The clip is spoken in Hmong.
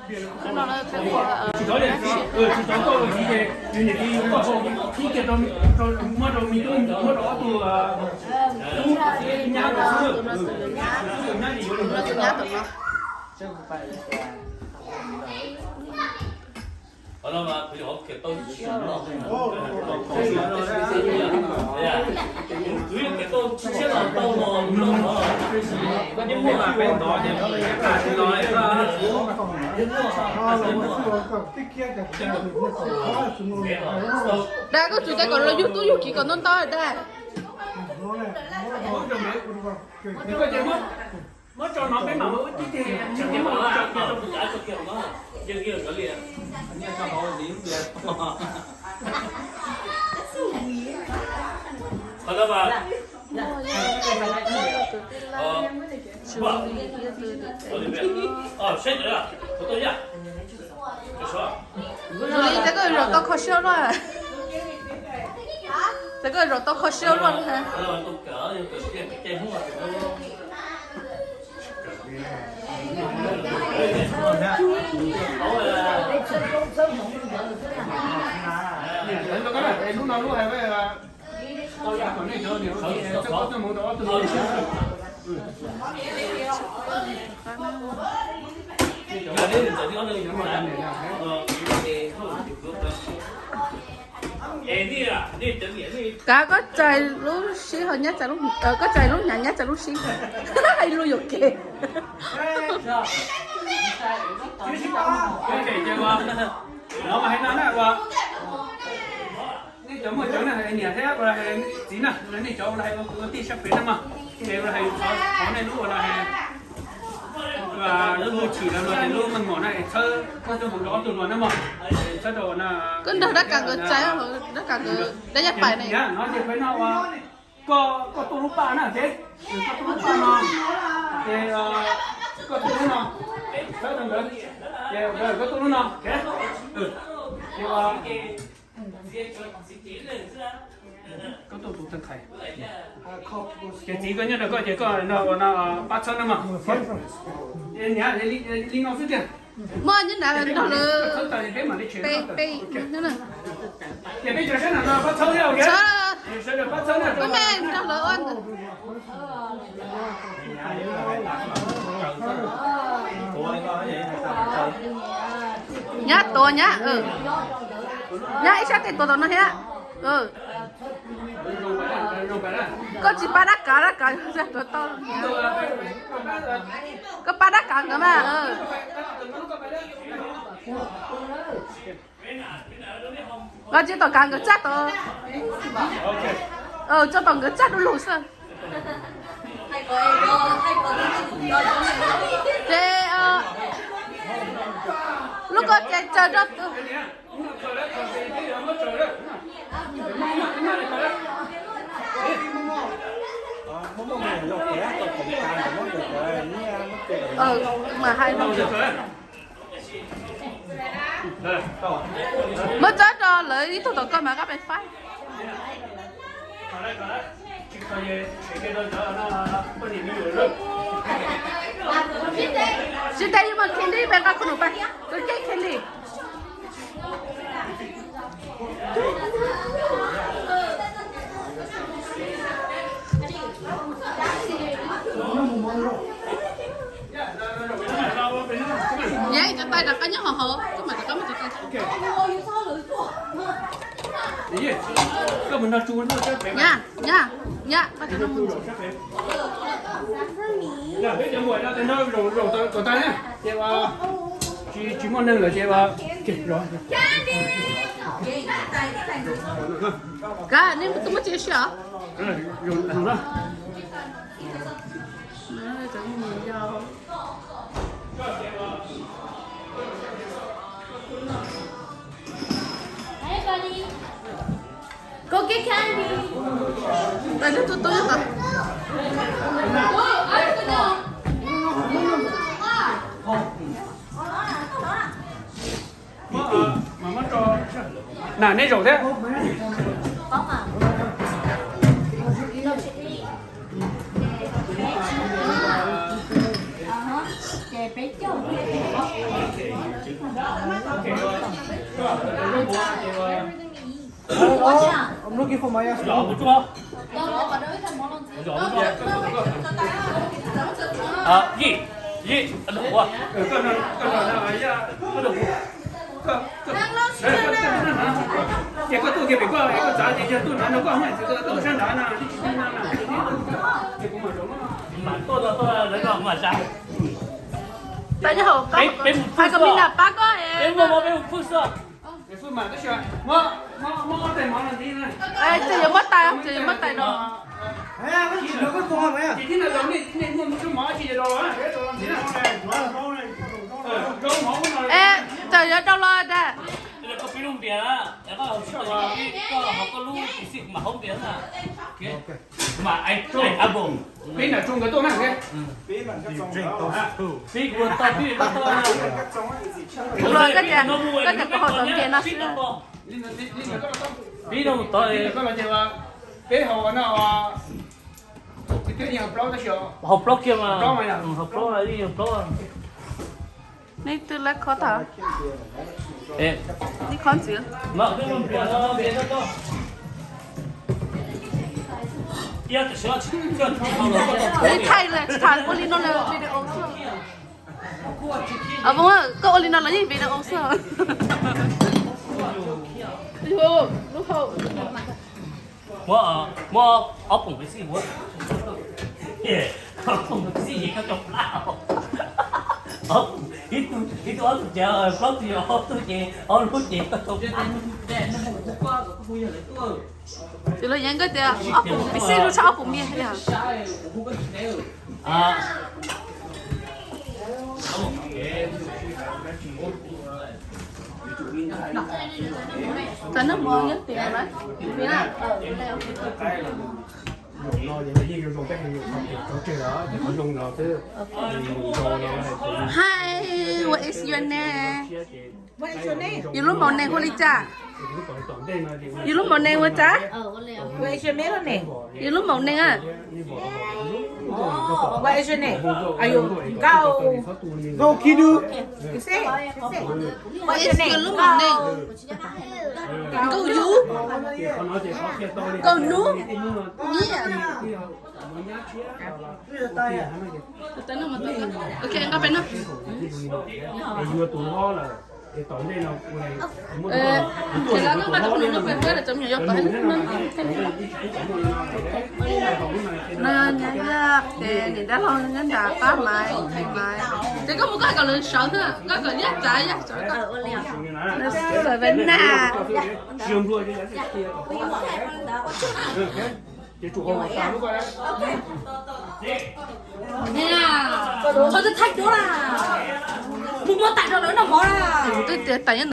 Tsis thov niam txiv, tsis thov koj ua txiv ces yus niam txiv yus koj hau ib kiag rau, muab rau me tub, muab rau ob tug tub nyab rau xwb, tus nyab ces yuav tus nyab tom no. Dag, koj tsum cov kom los yug tub yug kiv kom ntau ntau dag. Muab tso no peb mam ua ib teg, tsis muab tso kiag rau kuv cav tso kiag os. Qhov no mas, saib, tus li ntawd koj zaum tau kho siab luaj. Ntawd koj zaum tau kho siab luaj. Kav koj txais lub sib ho nyab txais lub, koj txais lub hnyav nyab txais lub sib. Hais lus yuam kev. Nej cov muaj cov na, niam thiab ua txiv na, nej cov ua tij sab pem na mas, ces ua hais thov nej lub ua lub hwj chim los lub meej mom na es txhawb koj tuaj mus rau ob tug luag na mog, txhawb rau na. Koj nrog dab kas nkawd txais, dab kas nkawd dab yaj pais ne. No ces peb no ua koj, koj tuaj lub paj na ces, koj tuaj lub paj no, ces koj tuaj lub no, txhawb rau nkawd, ces koj tuaj lub no, ces koj tuaj tus tag qhais. Ces txiv koj nyob rau koj ces koj no ua no pab txhawb na mog. Niam, li no xwb tiag. Muaj nyob nrad nrog lawv, peb, peb, ces peb cov sab nram no pab txhawb thiab, pab txhawb na, pab me nrog lawv ua ntawd. Nyab tuav nyab, nyab ib sab tes tuav tom no thiab. Koj tsis pab dab kav, dab kav tuav tau. Koj pab dab kav nkawd mas. Los tsis tom kav nkawd txaj tod, tsis tom nkawd txaj du lug xwb. Ces lub koj ces tsaws rau. Mas hais no. Muab txawb rau lawv ib tug tom koj mas koj pes faib. Sib teb yuav muaj candy pes nqa khub num pais, koj caij candy. Nyab ib co tais rov qab nyob hauv hauv, koj mam rov qab mus rau tais. Nyab, nyab, nyab, pab cov no mus. Tsis muaj neeg lawm ces kav, nej twb muab txiav si os. Go get candy. Na, neb zaum thiab. Hello, I'm looking for my ice cream. Ces koj tuaj kiag pem koj, koj txav ces yog tuaj no no koj sab nrad no, tsis tsis no no. Peb mus pwj xwb. Peb mus pwj xwb. Ces yuav muab tais, ces yuav muab tais no. Es, cas yuav rau los dag. Peb nram tsoom nkawd tuaj na. Koj tias, koj tias kuv haus tau nkiag no xwb. Peb haus no, haus plaub kiag mas, haus plaub li, haus plaub. Nej twb lab khob tag. Nej khob ntxiv. Thaij lawm, tsis tham ua li no lawm video xwb. Koj ua li no los yeej video xwb. Muab, muab ob poom peb xij ua. Ob poom peb xij koj cov plab. Ib tug ob tug ces plaub tug, ob tug ces ob lub ces koj cov plab. Ces lawv yeej koj tias ob poom peb xij, lub tshaj ob poom mias yog. Cov noj mov nyob tim no na. Hi, what is your name? Yus lub maum name hu li cas? Yus lub maum name ua cas? Yus lub maum name a? What is your name? Are you Nkauj? Nkauj Kidu. What is your lub maum name? Nkauj Yus? Nkauj Nub? Nyiaj? Ok, nqa pem no. No yog niam dab laug nyob nram qab Maiv, Maiv. Ces koj mus koj kom lawv sawv xwb, koj kom yaj tsav yaj sawv koj. Sawv na. Twb tias tais nyob